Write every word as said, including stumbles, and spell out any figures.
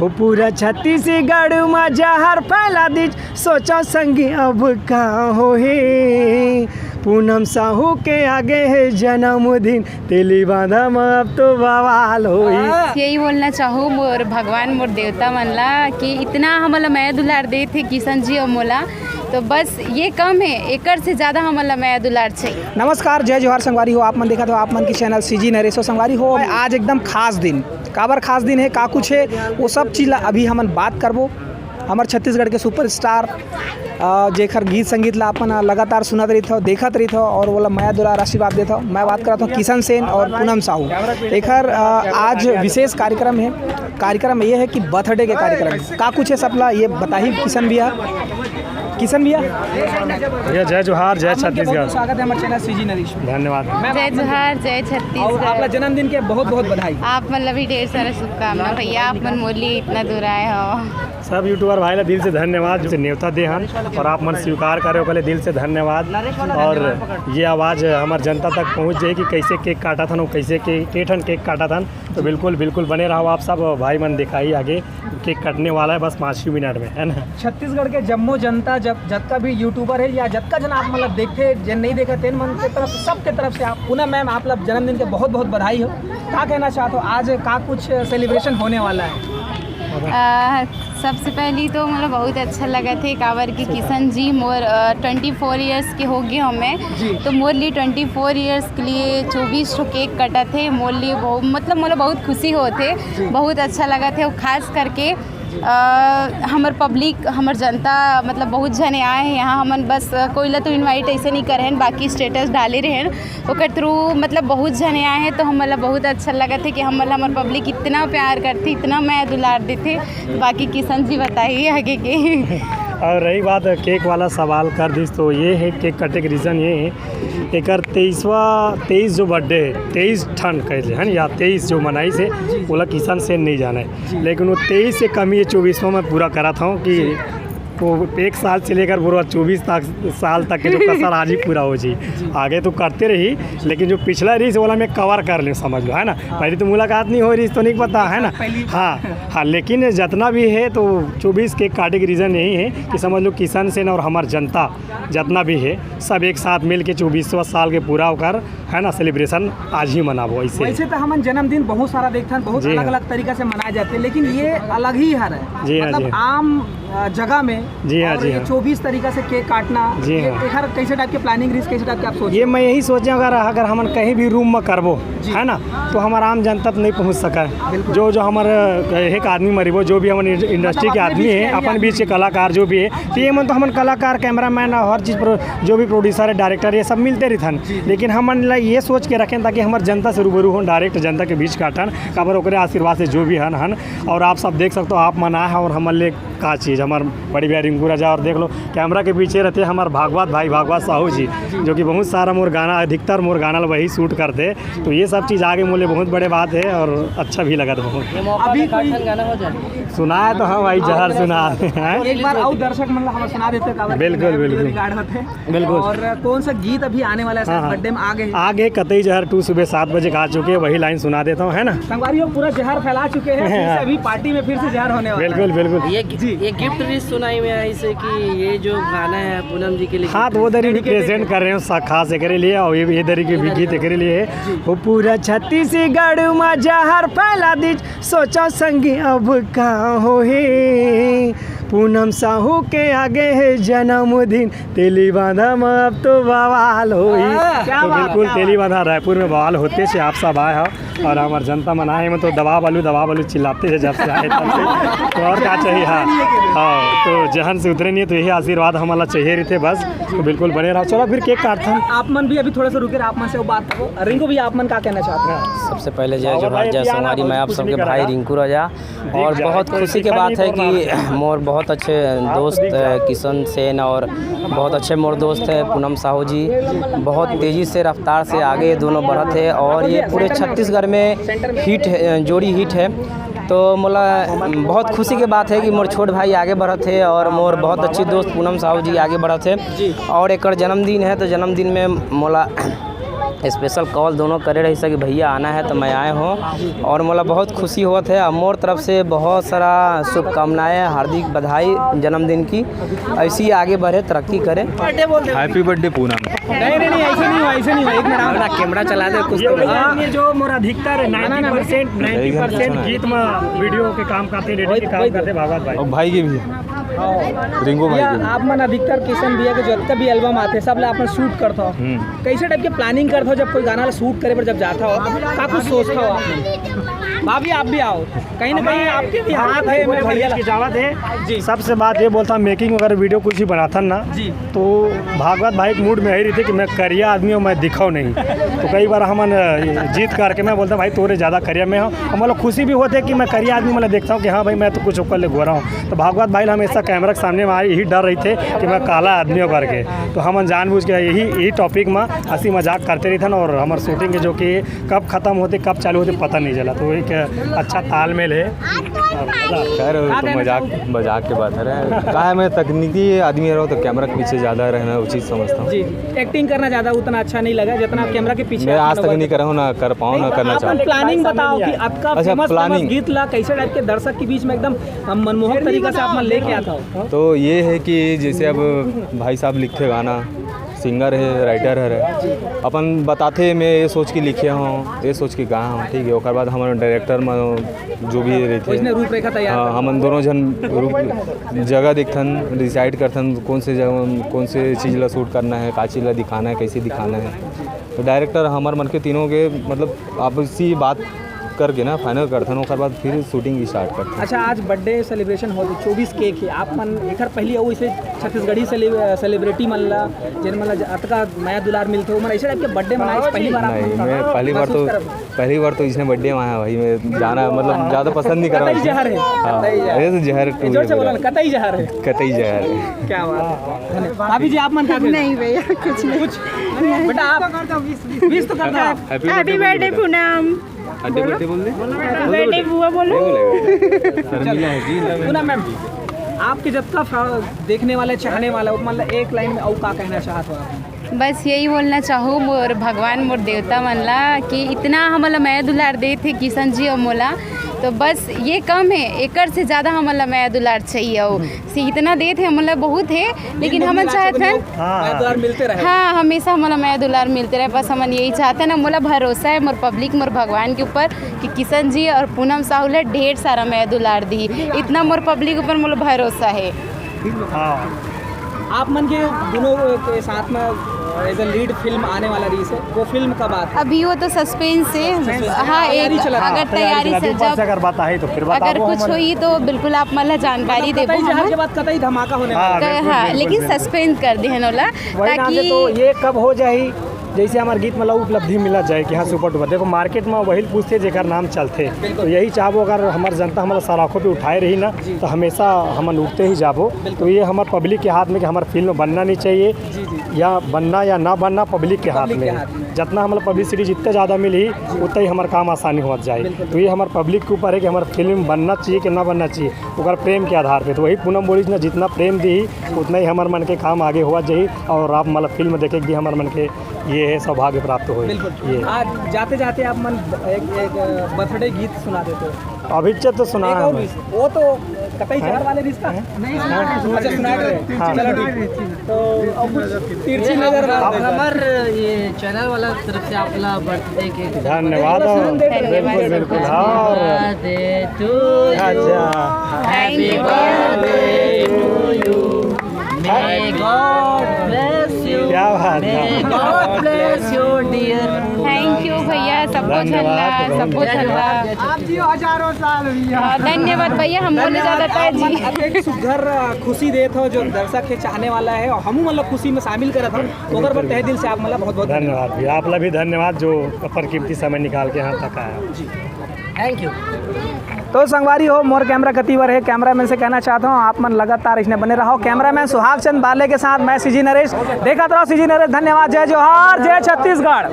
हो पूरा छत्तीसगढ़ मा जहर फैला दिस, सोचा संगी अब का होही। पूनम साहू के आगे हे जन्मदिन, तेली बांधा मा अब तो बवाल होही। यही बोलना चाहूँ मोर भगवान मोर देवता मन ला कि इतना हमला मया दुलार देथे किशन जी और मोला, तो बस ये कम है, एकर से ज्यादा हमला मया दुलार चाहिए। नमस्कार, जय जोहार संगवारी हो। आप मन देखत हो आप मन की चैनल सीजी नरेशो संगवारी हो। आज एकदम खास दिन, काबर खास दिन है, का कुछ है, वो सब चीज ला अभी हमन बात करबो। हमर छत्तीसगढ़ के सुपरस्टार, अ, जेखर गीत संगीत ला अपन लगातार सुनत रहिथव, देखत रहिथव और ओला मया दुलार आशीर्वाद देथव। मैं बात करत हूँ किशन सेन और पूनम साहू। एखर, अ, आज विशेष कार्यक्रम है। कार्यक्रम ये है कि बर्थडे के कार्यक्रम है। का कुछ है सबला ये बताही किशन भैया। किशन भैया, भैया जय जोहार, जय आप मन के बहुत छत्तीसगढ़। स्वागत है हमारे चैनल सीजी नरेश में। धन्यवाद। मैम, जय आप मन जोहार, जय और आपला छत्तीसगढ़। जन्मदिन के बहुत बहुत बधाई। आप मन ला भी ढेर सारा शुभकामना भैया, आप मन मोर लिए इतना दूर आए हो। सब यूट्यूबर भाई ला दिल से धन्यवाद जो नेवता दे हन और आप मन स्वीकार करे ओकर लिए दिल से धन्यवाद। और ये आवाज़ हमार जनता तक पहुँच जाए कि कैसे केक काटत हन और कैसे के के ठन केक काटत हन। तो बिल्कुल बिल्कुल बने रहो आप सब। भाई मन दिखाई आगे, केक कटने वाला है बस पाँच ही मिनट में, है ना। छत्तीसगढ़ के जम्मो जनता, जब जतका भी यूट्यूबर है या जतका जन आप मतलब देखते, जन नहीं देखा, तेन मन के तरफ से, सबके तरफ से आप पूनम मैम, आप लोग जन्मदिन के बहुत बहुत बधाई हो। का कहना चाहते हो, आज का कुछ सेलिब्रेशन होने वाला है? आ, सबसे पहली तो मोला बहुत अच्छा लगत हे, काबर कि किशन जी मोर ट्वेंटी फोर ईयर्स के हो गए हमें। जी। तो मोर लिए ट्वेंटी फोर ईयर्स के लिए चौबीस ठो केक कटत हे, मोर लिए बहुत, मतलब मोला बहुत खुशी होत हे, बहुत अच्छा लगत हे। और खास करके आ, हमर पब्लिक, हमर जनता, मतलब बहुत जने आए हैं यहाँ। हमन बस कोई ला तो इनवाइट ऐसे नहीं करे हैं, बाकी स्टेटस डाले रहे हैं, ओकर थ्रू मतलब बहुत जने आए हैं, तो हमला बहुत अच्छा लगत है कि हमला हमर पब्लिक इतना प्यार करथे, इतना मया दुलार देथे। बाकी किशन जी बताइए आगे के। और रही बात केक वाला सवाल कर दिस, तो ये है केक कटे के रीज़न ये है, एकर तेईसवा, तेईस जो बर्थडे है, तेईस ठन कह ले, है ना, या तेईस जो मनाइस हे, ओला किशन सेन नहीं जाने, लेकिन वो तेईस से कम ये चौबीसवा में पूरा करत हूँ कि वो एक साल से लेकर पूरा चौबीस तक, साल तक के जो कसर आज ही पूरा हो जी। आगे तो करते रही, लेकिन जो पिछला रही ओला मैं कवर कर ले, समझ लो, है ना। पहले तो मुलाकात नहीं हो रही, तो नहीं पता, है ना। हाँ, हाँ, लेकिन जितना भी है तो चौबीस केक काटे के रीज़न यही है कि समझ लो किशन सेन और हमार जनता जितना भी है, सब एक साथ मिल के चौबीसवाँ साल के पूरा होकर, है ना, सेलिब्रेशन आज ही मनाबो ऐसे। वैसे तो हमन जन्मदिन बहुत सारा देखथन, बहुत जी हाँ। अलग अलग तरीका से मनाए जाते हैं, लेकिन ये अलग ही हर है। जी हाँ, मतलब जी हाँ। आम अ, जगह में जी हाँ, और जी ये हाँ। चौबीस तरीका से केक काटना, जी ये हाँ। एकर कैसे टाइप के प्लानिंग रही, कैसे टाइप के आप सोच ये मैं यही सोचे, अगर अगर हमन कहीं भी रूम में करबो, है ना, तो हमारा आम जनता तो नहीं पहुंच सका है। जो जो हमारे एक आदमी मरीबो, जो भी हमारे इंडस्ट्री के आदमी है, अपन बीच के कलाकार जो भी है, तो ये मन तो हमन कलाकार, कैमरामैन और हर चीज़ प्रो-, जो भी प्रोड्यूसर है, डायरेक्टर, ये सब मिलते रहिथन। लेकिन हमन ला ये सोच के रखें ताकि हमारे जनता से रूबरू हों, डायरेक्ट जनता के बीच काटन, काबर ओकरे आशीर्वाद से जो भी हन हन। और आप सब देख सकते हो, आप मन आए हैं और हमन ले का चीज़, हमार बड़े भैया रिंकू राजा, और देख लो कैमरा के पीछे रहते हमार भागवत भाई, भागवत साहू जी, जो कि बहुत सारा मोर गाना, अधिकतर मोर गाना ला वही शूट करते। तो ये सब चीज़ आगे मोले बहुत बड़े बात है और अच्छा भी लगत बहुत। अभी कोई सुनाए तो हाँ भाई, जहर सुना है। एक बार और दर्शक मन ला हम सुना देते हैं, काबर बिल्कुल, कि बिल्कुल। रिकॉर्ड होते हैं। बिल्कुल। और कौन सा गीत अभी आने वाला है सर, हाँ, हाँ। बर्थडे में आगे है? आगे कतई जहर टू सुबह सात बजे का आ चुके हैं, वही लाइन सुना देता हूँ, है ना। संगवारी हो, पूरा जहर फैला चुके हैं, फिर से अभी पार्टी में फिर से जहर होने वाला है। बिल्कुल, बिल्कुल। ये ये गिफ्ट रिस सुनाई में आई से कि ये जो गाना है पूनम जी के लिए हाँ, तो वो दरी भी प्रेजेंट कर रहे हैं सा-, खास एकरे लिए, और ये ये दरी के भी गीत एकरे लिए है। हो पूरा छत्तीसगढ़ मा जहर फैला दिस, सोचा संगी अब का होही। पूनम साहू के आगे है जन्मदिन, तेली बांधा मा अब तो बवाल होही। क्या तो बात, बिल्कुल, क्या तेली बांधा रायपुर में बवाल होते से आप सब आए हो और हमार जनता मन आए में तो दबा बालू, दबा बालू चिल्लाते हैं जब से आए तब से। तो और क्या चाहिए? हाँ, हाँ, तो जहन से उतरे नहीं, तो यही आशीर्वाद हमारा चाहिए रहते बस। तो बिल्कुल बने रहो। चलो फिर केक काटते हैं। आप मन भी अभी थोड़ा सा रुके, आप मन से वो बात करो। रिंकू भैया, आप मन का कहना चाहते हैं? सबसे पहले जय हाँ, जोहार, भाई, जय अभी आना, संगवारी। मैं आप कुछ सबके नहीं भाई करेगा। रिंकू राजा और बहुत खुशी के बात है कि मोर बहुत अच्छे दोस्त, अ, किशन सेन और बहुत अच्छे मोर दोस्त है पूनम साहू जी। बहुत तेज़ी से रफ्तार से आगे ये दोनों बढ़त है और ये पूरे छत्तीसगढ़ में हिट है, जोड़ी हिट है। तो मोला बहुत खुशी के बात है कि मोर छोट भाई आगे बढ़त है और मोर बहुत अच्छी दोस्त पूनम साहू जी आगे बढ़त है। और एकर जन्मदिन है, तो जन्मदिन में मोला स्पेशल कॉल दोनों करे रहिस कि भैया आना है, तो मैं आए हों। और मोला बहुत खुशी होवत है, और मोर तरफ से बहुत सारा शुभकामनाएं, हार्दिक बधाई जन्मदिन की। ऐसे ही आगे बढ़े, तरक्की करे। हैप्पी बर्थडे पूनम। नहीं नहीं नहीं, ऐसे नहीं हुआ, ऐसे नहीं हुआ। एक मिनट, आप ना कैमरा चला दे कुछ तो। ये जो मोर अधिकतर नाइन्टी परसेंट नाइन्टी परसेंट गीत में वीडियो के काम करते, एडिटिंग के काम करते भागवत भाई। और भाई के भी, रिंकू भाई भैया, के भी। आप मन अधिकतर किशन भैया के जतका भी एल्बम आथे, सब ला आप मन शूट करथो। हम्म। कैसे टाइप के प्लानिंग करथो जब कोई गाना ला शूट करे बर जब जाता हो, का कुछ सोचता हो आप मन? भाभी, आप भी आओ, कहीं ना कहीं आपके भी हाथ है, मैं भैया ला- हिचकिचावत है। जी। सबसे बात ये बोलता हूँ, मेकिंग अगर वीडियो कुछ भी बनाथन ना, जी। तो भागवत भाई के मूड में यही रहिथे कि मैं करिया आदमी हूँ, मैं दिखाऊँ नहीं। तो कई बार हमन, अ, जीत करके मैं बोलता भाई तोरे ज़्यादा करिया मैं हूँ, हम लोग खुशी भी होते कि मैं करिया आदमी, मतलब देखता हूँ कि हाँ भाई मैं तो कुछ ओकर ले गोरा हूँ। तो भागवत भाई ला हमेशा कैमरा के सामने में आए यही डर रहिथे कि मैं काला आदमी हूँ करके। तो हमन जानबूझ के यही यही टॉपिक में हंसी मजाक करते रहिथन और हमर शूटिंग के जो कि कब खत्म होते कब चालू होते पता नहीं चला। तो एक अच्छा तालमेल है। कह रहे हो तो मजाक, मजाक के बात है रे। का है, मैं तकनीकी आदमी रहो तो कैमरा के पीछे ज़्यादा रहना उचित समझता हूँ। जी, एक्टिंग करना ज्यादा उतना अच्छा नहीं लगा जितना कैमरा के पीछे मैं आज तक आप लोग नहीं करा हूँ ना कर पाऊँ ना करना आप चाहूँ। प्लानिंग बताओ कि आपका अच्छा, फेमस फेमस प्लानिंग। गीत ला कैसे टाइप के दर्शक के बीच में एकदम मनमोहक तरीका से आप मन लेके आता हो। तो ये है कि जैसे अब भाई साहब लिखते गाना, सिंगर है, राइटर है, अपन बताते मैं ये सोच के लिखे हूँ, ये सोच के गाए हूँ, ठीक है। ओकर बाद हमारे डायरेक्टर में जो भी रहते उसने रूपरेखा तैयार हाँ, हमन दोनों जन रूप जगह देखथन, डिसाइड करथन कौन से जगह कौन से चीज़ ला शूट करना है, का चीज़ ला दिखाना है, कैसे दिखाना है। तो डायरेक्टर हमर मन के तीनों के मतलब आपसी बात करके ना फाइनल करथन, ओकर बाद फिर शूटिंग स्टार्ट करथन। अच्छा, आज बर्थडे सेलिब्रेशन होत हे, चौबीस केक हे, आप मन एकर पहली अउ इसे छत्तीसगढ़ी सेलि-, सेलिब्रिटी मन ला, जेन मन ला ज-, अतका मया दुलार मिलथे, ओमन ऐसे टाइप के बर्थडे मनाए, पहली बार आप नहीं, मन मैं पहली बार तो महसूस करब? पहली बार तो इसने बर्थडे में आया भाई, मैं जाना मतलब ज़्यादा पसंद नहीं करा कतई वैसे। जहर है, हाँ, कतई जहर। अरे तो जहर ए, जोर से बोलो ना, कतई जहर है। कतई जहर है। क्या बात है, धन्यवाद। भाभी जी, आप मन का नहीं भैया, कुछ नहीं। कुछ बेटा, आप विश तो करता है। हैप्पी बर्थडे पूनम। हैप्पी बर्थडे बोल दे। हैप्पी बर्थडे बुआ बोलो। शर्मिला है जी। सुना मैम, आपके जतका फा-, देखने वाले, चाहने वाला, मतलब एक लाइन में अउ का कहना चाहत हो आप? बस यही बोलना चाहूँ, मोर भगवान, मोर देवता मन ला कि इतना हमन ला मया दुलार देत हे किशन जी और मोला, तो बस ये कम है, एकर से ज़्यादा हमन ला मया दुलार चाहिए। और से इतना देत हे हमन ला बहुत है, लेकिन हमन चाहत हन मया दुलार मिलते रहे। हाँ, हमेशा हमन ला मया दुलार मिलते रहे। बस हमन यही चाहत हन, मोला भरोसा है मोर पब्लिक, मोर भगवान के ऊपर कि किशन जी और पूनम साहू ला ढेर सारा मया दुलार दी। इतना मोर पब्लिक ऊपर मोला भरोसा है। हाँ। आप मन के दोनों के साथ में एज अ लीड फिल्म आने वाला रही है, वो फिल्म कब आती है? अभी वो तो सस्पेंस है। हाँ, एक तैयारी चला रहा है। अगर तैयारी से ऊपर से जब अगर बताए तो फिर अगर बताओ कुछ हमन। होई तो बिल्कुल आप मन ला जानकारी देबो कतई जहर हमन। के बाद कतई धमाका होने हाँ, वाला है। क- बिल्कुल, हाँ, बिल्कुल, लेकिन बिल्कुल। सस्पेंस कर दे हन ओला, वही नाम से ताकि तो ये कब हो जाही, जैसे हमारे गीत मतलब उपलब्धि मिला जाए कि हाँ सुपर डुपर। देखो मार्केट में वही पूछते जेकर नाम चलते, तो यही चाहबो अगर हमार जनता हमारे सराखों पे उठाए रही ना, तो हमेशा हमन उठते ही जाबो। तो ये हमार पब्लिक के हाथ में कि हमार फिल्म बनना नहीं चाहिए, या बनना या ना बनना पब्लिक के हाथ पब्लिक के में। हाथ में। जितना हमारा पब्लिसिटी जितना ज़्यादा मिली, उतना ही हमार काम आसानी होत जाए। तो ये हमार पब्लिक के ऊपर है कि हमार फिल्म बनना चाहिए कि ना बनना चाहिए, ओकर प्रेम के आधार पे। तो वही पूनम बोली ना, जितना प्रेम दी उतना ही हमार मन के काम आगे हुआ जाही। और आप मतलब फिल्म देखे भी हमार मन के ये है सौभाग्य प्राप्त हो। बिल्कुल। ये आज जाते जाते आप मन एक, एक बर्थडे गीत सुना देते हो। अभी तो सुना एक है और हमें। भी, वो तो कतई जहर वाले रिश्ता नहीं सुना। अच्छा, सुना रहे हैं। हाँ। चलो, ठीक है। तो अब कुछ तिरछी नजर मार आप देते हैं। हमार ये चैनल वाला तरफ से आपला बर्थडे के धन्यवाद। सुन देते हैं। बिल्कुल बिल्कुल। हाँ। दे तू अच्छा। Thank you। May God bless you। क्या बात है। May God bless you dear। Thank you भैया, सबको धन्यवाद, झल्ला, बहुत सबको झल्ला। आप जियो हजारों साल भैया। हाँ, धन्यवाद भैया, हम बोले ज़्यादा धन्यवाद, जी। आप एक सुघर, अ, खुशी देत हो जो दर्शक के चाहने वाला है और हमू मतलब खुशी में शामिल करत हो, ओकर बर तहे दिल से आप मतलब बहुत बहुत धन्यवाद भैया, आप ला भी धन्यवाद जो अपन कीमती समय निकाल के यहाँ तक आया। Thank you. तो संगवारी हो, मोर कैमरा कति बर है, कैमरामैन से कहना चाहता हूँ, आप मन लगातार इसने बने रहो। कैमरामैन सुहाग चंद बाले के साथ मैं सीजी नरेश, देखत रहो सीजी नरेश। धन्यवाद, जय जोहार, जय छत्तीसगढ़।